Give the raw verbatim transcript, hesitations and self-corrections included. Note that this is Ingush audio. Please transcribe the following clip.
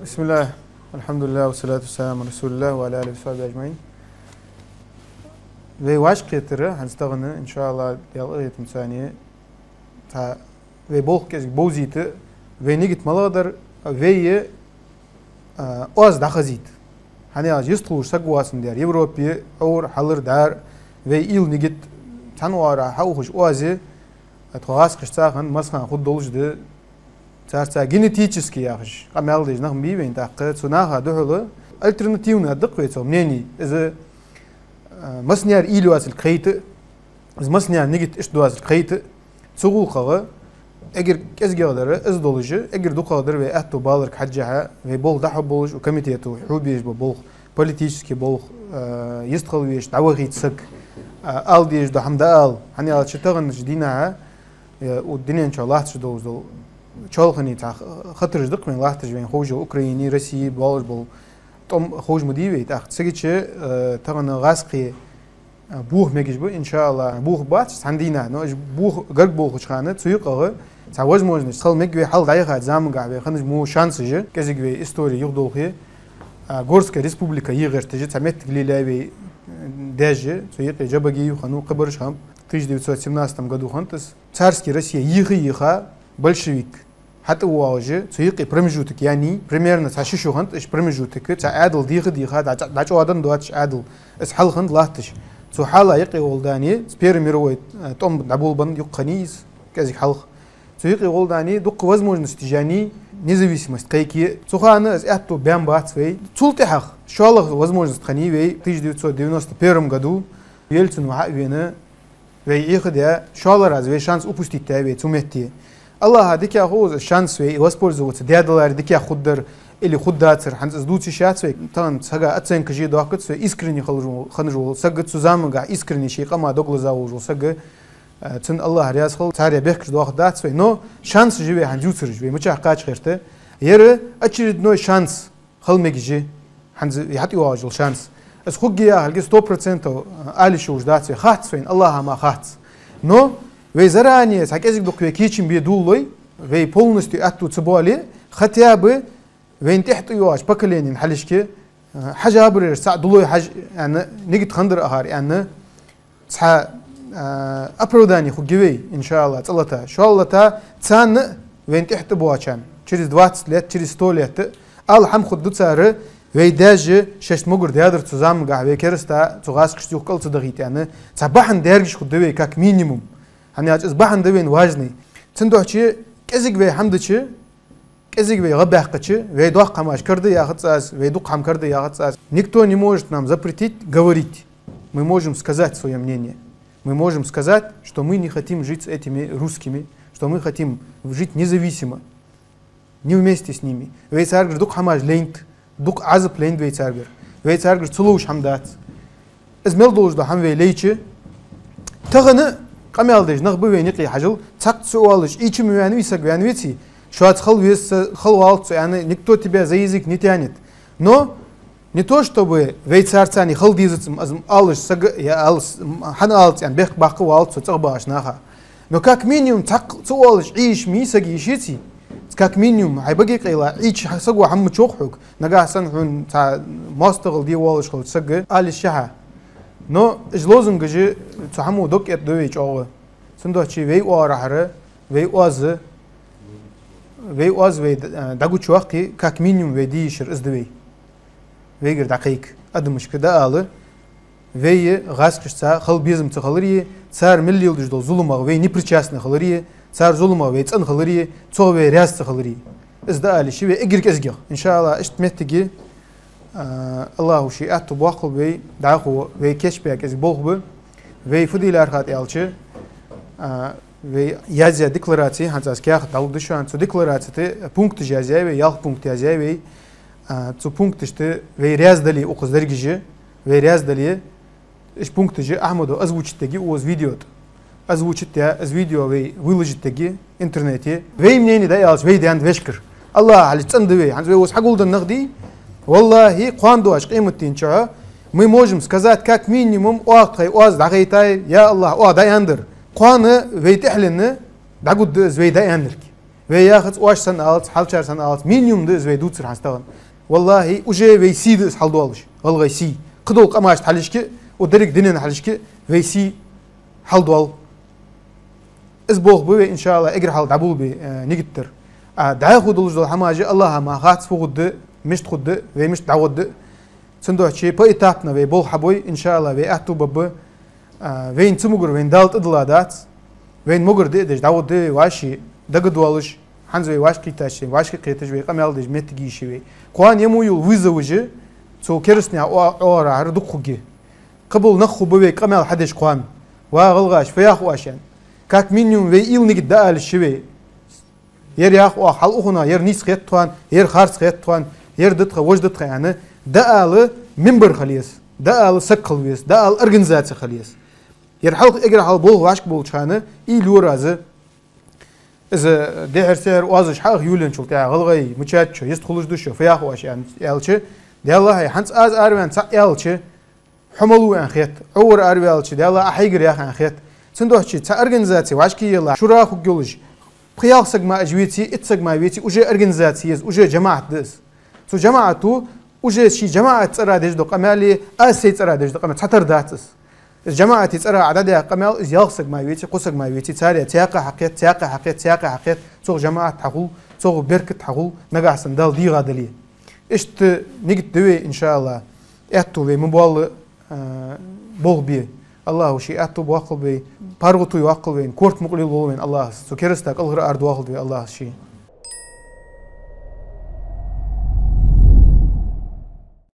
بسم الله، الحمد لله، والصلاة والسلام على رسول الله وعلى آله وصحبه أجمعين. Вай вӀашагӀкхетар хӀанз тахан, иншааллахӀ, Даьла къахетамца, цхьа вай болх кӀезига бовзийта, вай нигат малагӀа дар, вай, а, оаз дӀахазийта. ХӀана аьлча йистхулаш саг ва аз, цун дер Европе, Ӏор, хьалар, дар, вай уйла, нигат цхьан оагӀорахьа хьаухаш оаз, тхо гӀазкхашца хинна массахана хургдолаш да, царца генетически яхаш къамаьл деш нах ма бий вайна тӀаккха. Цу наха духьала альтернативни да-кх вай цох мнени. Из, а, массанена уйла йоацилга кхайта, из массанена нигат иштта доацилга кхайта, цу гӀулакхага эггара кӀезигагӀа дар из долаш, эггара дукхагӀа дар вай аьттув баларга хьежжа, вай болх дӀахьо болаш, укх комитето хьабеш бола болх, политически болх, а, йистхила везаш дӀавахийта саг, а, ала дезаш дола хӀама дӀаала. ХӀана аьлча таханарча дийнахьа, э, укх дунен чу латташ долаш дола чоалхане цхьа хатараш да-кх вайна латташ, вайна ховш йола Украине, Россе болаш бола тӀом ховш ма дий вай. ТӀаккха цига чу, э, тахан гӀазкхий, э, бохам мегаш ба, иншааллахӀ. Бохаргбац цхьан дийнахьа, но уж боха гарга болхача хана цу юкъагӀа цхьа возможность хила мег вай, хьалха дӀаяхача замангахьа вай хиннаш мо шансаш, кӀезига вай истори юхадолхе, а, Горская республика е гӀерташ, цхьа моттиг лелаяь вай, э, даьша, цу юкъе Джабагиев хиннав, кхыбараш хиннаб. Тысяча девятьсот семнадцатом году хиннад из. Царский Россия йийха-йийха, большевик хьатӀавоагӀаш, цу юкъе промежуток яьннай, примерно цхьа ши шу хиннад уж промежуток, цхьа Ӏаьдал дийха-дийха, дӀа-, дӀачӀоагӀдан доацаш Ӏаьдал, из хьалха хиннад латташ. Цу хьала юкъе гӀолла даьнна, Первый мировой, э, тӀом дӀаболабенна юкъе хиннай из, кӀезига хьалха. Цу юкъе гӀолла даьнна, дукха возможносташ яьннай независимость кхайке. Цу хана из аьттув баьннабац вай. Цул тӀехьагӀа шоллагӀа возможность хиннай вай тысяча девятьсот девяносто первом году, Ельцин ва хьавена, вай Ӏехадаь, шоллагӀа раз вай шанс упустить даь вай цу метте. АллахӀа дикагӀа хов из шанс вай воспользоваться даь даларе дикагӀа хургдар или хургдацар, хӀанз из дувца йиш яц вай. Тахан сага оценкаш е доахкац вай, искренне хилаш вола, хиннаш вола саг, цу замангахьа искренне ший къама дог лазаш волаш вола саг, э, цунна АллахӀ раьза хилва, царех бехкаш доахаргдац вай. Но шансаш я вай хӀанз ювцараш, вай мичахьа кхача гӀерта. Ер очередной шанс хила мегаш я, хӀанз хьатӀайоагӀаш йола шанс. Из хургья яхилга сто процентов ала йиш йолаш дац вай, хац вайна, АллахӀа мара хац. Но вай заранее цхьа кӀезига-дукха вай кийчам бе долалой, вай полностью аьттув ца боале, хотя бы вайна тӀехьа тӀайоагӀача поколенена хьалхашка, э, хьажа бараш цхьа долой хьажа, аьнна, нигат хиннадар акхар, аьнна, цхьа, э, оправдани хургья вай, иншааллахӀ, цӀа лата. ШоллагӀа лата царна, вайна тӀехьа тӀабоагӀачарна, через двадцать лет, через сто лет, ала хӀама хургда цар, вай даьша шоашта могар даьдар цу замангахьа, вай кераста цу гӀазкхашта юха кӀал ца дахийта, аьнна, цхьа бахьан даьргаш хургда вай, как минимум. ХӀана аьлча из бахьан да вайна важный. Цудухьа кӀезига вай хӀама дича, кӀезига вай гӀа баьккхача, вай доккха хӀамаш караде яхац аз, вай дукха хӀама караде яхац аз. Никто не может нам запретить говорить. Мы можем сказать своё мнение. Мы можем сказать, что мы не хотим жить с этими русскими, что мы хотим жить независимо, не вместе с ними. Вай царгара дукха хӀамаш лайнад, дукха Ӏазап лайнад вай царгара. Вай царгара ца ловш хӀама дац. Из мел долаш дола хӀама вай лайча, тахан къамаьл деш нах ба вайна юкъе хьажал, цхьаккха ца оалаш, Ӏийча ма ваьннавий саг, ваьннавеций, шоца хила веза со, хила валац со, аьнна, никто тебя за язык не тянет. Но не то чтобы вай царца хила дезац-м аз-м оалаш саг, е алас, м, хӀана алац аьнна, бехк баккха валац со цӀагӀа багӀача наха. Но как минимум цхьаккха ца оалаш Ӏе йиш ма йий сага, йиш яций? Как минимум хьай баге къайла Ӏийча саго хӀама ма чох хьога. Нагахьа санна хьона цхьа моастагӀал де воалаш хилча сага ала йиш я хьа. Но уж лозунгаш, цу хӀамо дог кӀетаду вай чӀоагӀа. Цудухьа вай оагӀорахьара, вай оаз, вай оаз вай д-, дӀагучаваккхе, как минимум вай де йиш яр из да вай. Вайгара дӀакхайка, адамашка дӀаала, вай гӀазкхашца хила безам ца хиларе, цар мел леладеш дола зуламах вай не причастны хиларе, цар зуламах вай цӀена хиларе, цох вай раьза ца хиларе. Из дӀаала йиш я вай эггара кӀезигагӀа. ИншааллахӀ, иштта моттиге, а, АллахӀа ший аьттув боаккхалба вай, дӀахо вай кийчбаь кӀезига болх ба. Вай фу де лаьрхӀад аьлча, а, вай язъяь деклараци, хӀанз аз каьхат дӀалургда шоана, цу деклараци тӀа пункташ язъяьй вай, ялх пункт язъяьй вай. А, цу пункташта вай раьза дале укхаза деррига, вай раьза дале, уж пункташ Ахьмада озвучить ергья укхаза видео тӀа. Озвучить яь, из видео вай выложить ергья интернете. Вай мнени дӀааьлча, вай даьннад вешкара. АллахӀа хьалхашка цӀена да вай, хӀанз вай укхаза хьагулденна нах дий? ВаллахӀи, кхоана доагӀача къематдийнахьа чу мы можем сказать как минимум, оаха тхоай оаз дӀахайтар, я АллахӀ, оаха дӀааьннадар. Кхоана вай тӀехьленна дӀагургда из вай дӀааьннилга. Вай яхац, оаш санна алац, хьалхарчар санна алац, минимум да из вай дувцар хӀанз тахан. Валлахьи, уже вай сий да из хьалдоалаш, гӀалгӀай сий. Кхыдола къамашта хьалхашка, укх деррига дунен хьалхашка вай сий хьалдоал. Из болх ба вай, иншааллахь, эггара хьалха дӀаболабе, э, нигат дар. А дӀахо долаш дола хӀамаш а АллахӀа мара хац, фу хургда, мишта хургда, вай мишта дӀагӀоргда. Цудухьа поэтапно вай болх хьабой, иншааллахь, вай аьттув баргба. А, вайна цу могар вайна Дала тӀадилла дац. Вайна могар диа деш дӀагӀоргда вай вӀаши, дагадоалаш, хӀанз вай вӀашагӀкхийттача, вӀашагӀкхеташ, вай къамаьл деш моттиг йий вай. Кхоана е мо йола вызоваш а цу керастаний оа-, оагӀорахьара дукха хургья. Кхыбола нах хургба вай къамаьл хьадеш кхоана. Ва гӀалгӀаш, фу йоах оаш аьнна. Как минимум вай уйла, нигат дӀаала йиш я вай. Ер йоах оаха хьалха укхунах, ер нийса хет тхона, ер харц хет тхона, ер да тха, вож да тха аьнна, дӀаала мимбар хила еза, дӀаала саг хила веза, дӀаала организаци хила еза. Ер хьалха, эггара хьалха болх вӀашка болча хана уйла йора аз. Из дехьара-сехьара оазаш хьаха юллачул тӀехьагӀа гӀалгӀай, мичад шо, йистхулаш да шо, фу йоах оаш аьнна аьлча, Даьллахьа, хӀанз аз араваьнна цхьа аьлча, хьо малув аьнна хет, Ӏовар араваьлча, Даьллахьа, Ӏа хьайгара ях аьнна хет. Цудухьа цхьа организаци вӀашка елла, шура хургйолаш, пхи-ялх саг мара уж веце, итт саг мара веце, уже организаци я из, уже жамаӀат да из. Цу жамаӀато уже ший жамаӀата цӀерагӀа деш дола къамаьл а, аз сай цӀерагӀа деш дола къамаьл цхьатарра дац из. Из жамаӀата цӀерагӀа Ӏа дӀадаьха къамаьл, из ялх саг мара веце, кхо саг мара веце, цар цхьаькха хьакхет, цхьаькха хьакхет, цхьаькха хьакхет, цох жамаӀат хьахул, цох беркат хьахул, нагахьа санна Дала дийгӀа дале. Иштта нигат да вай, иншааллахь, аьттув вай ма боалла, а, болх бе. АллахӀа ший аьттув боаккхалба вай, паргӀато йоаккхалба вайна, корта мукъалел волва вайна АллахӀа, цу кераста кӀалхара арадоахалда вай АллахӀа ший.